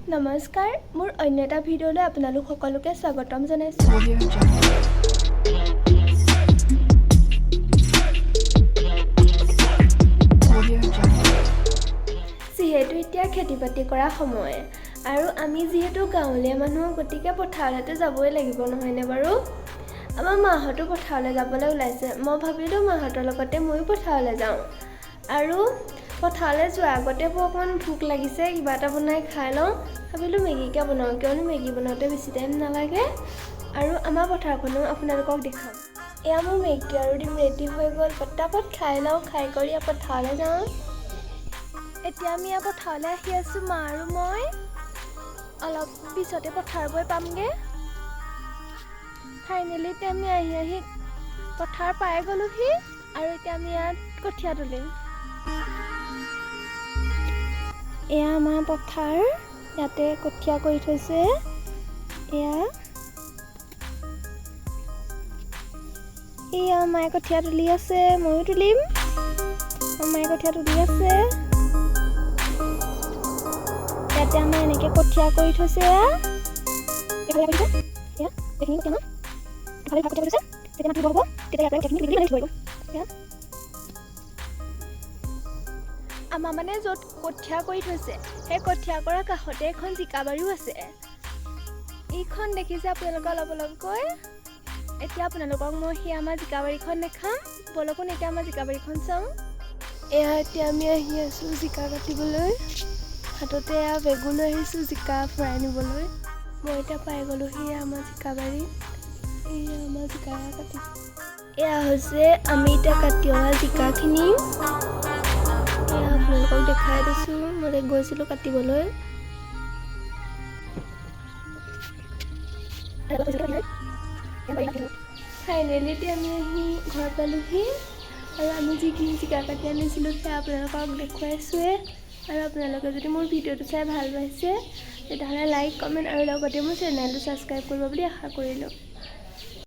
নমস্কাৰ, মোৰ অন্য এটা ভিডিঅ'লৈ আপোনালোক সকলোকে স্বাগতম জনাইছোঁ। Audio Jungle. Audio Jungle. যিহেতু এতিয়া খেতি বাতি কৰা সময় আৰু আমি যিহেতু গাঁৱলীয়া মানুহ, গতিকে পথাৰলৈতো যাবই লাগিব, নহয়নে বাৰু? আমাৰ মাহঁতো পথাৰলৈ যাবলৈ ওলাইছে। মই ভাবিলোঁ মাহঁতৰ লগতে ময়ো পথাৰলৈ যাওঁ। আৰু পথাৰলৈ যোৱাৰ আগতে মোৰ অকণমান ভোক লাগিছে, কিবা এটা বনাই খাই লওঁ। ভাবিলোঁ মেগীকে বনাওঁ, কিয়নো মেগী বনাওঁতে বেছি টাইম নালাগে। আৰু আমাৰ পথাৰখনো আপোনালোকক দেখাম। এয়া মোৰ মেগী আৰু ডিম ৰেডি হৈ গ'ল। পটাপট খাই লওঁ, খাই কৰি পথাৰলৈ যাওঁ। এতিয়া আমি ইয়াৰ পথাৰলৈ আহি আছোঁ, মা আৰু মই। অলপ পিছতে পথাৰ গৈ পামগৈ। ফাইনেলি এতিয়া আমি আহি আহি পথাৰ পাই গ'লোহি আৰু এতিয়া আমি ইয়াত কঠীয়া তুলিম। এয়া আমাৰ পথাৰ, ইয়াতে কঠীয়া কৰি থৈছে। এয়া এয়া মায়ে কঠীয়া তুলি আছে, ময়ো তুলিম। মায়ে কঠীয়া তুলি আছে। ইয়াতে আমাৰ এনেকে কঠীয়া কৰি থৈছে। এয়া এইফালে কৰিছে। এয়া এইখিনি কঠীয়া ন দুফালে ভাগ কঠীয়া কৰি থৈছে। যেতিয়া মাটি হ'ব, তেতিয়া ইয়াৰ পৰা কঠীয়াখিনি তুলি তুলি থৈ দিব। এয়া আমাৰ মানে য'ত কঠীয়া কৰি থৈছে, সেই কঠীয়া কৰা কাষতে এখন জিকাবাৰীও আছে। এইখন দেখিছে আপোনালোকে অলপ অলপকৈ। এতিয়া আপোনালোকক মই সেই আমাৰ জিকাবাৰীখন দেখাম। ব'লকোন, এতিয়া আমাৰ জিকাবাৰীখন চাওঁ। এয়া এতিয়া আমি আহি আছোঁ জিকা কাটিবলৈ। হাততে এয়া বেগো লৈ আহিছোঁ জিকা ফুৰাই নিবলৈ। মই এতিয়া পাই গ'লোহি আমাৰ জিকাবাৰীত। এয়া আমাৰ জিকা কাটিছোঁ। এয়া হৈছে আমি এতিয়া কাটি অহা জিকাখিনি। এয়া আপোনালোকক দেখাই দিছোঁ, মই যে গৈছিলোঁ কাটিবলৈ। ফাইনেলি এতিয়া আমি আহি ঘৰ পালোহি আৰু আমি যিখিনি জিকা কাটি আনিছিলোঁ, সেয়া আপোনালোকক দেখুৱাইছোঁৱে। আৰু আপোনালোকে যদি মোৰ ভিডিঅ'টো চাই ভাল পাইছে, তেতিয়াহ'লে লাইক, কমেণ্ট আৰু লগতে মোৰ চেনেলটো ছাবস্ক্ৰাইব কৰিব বুলি আশা কৰিলোঁ।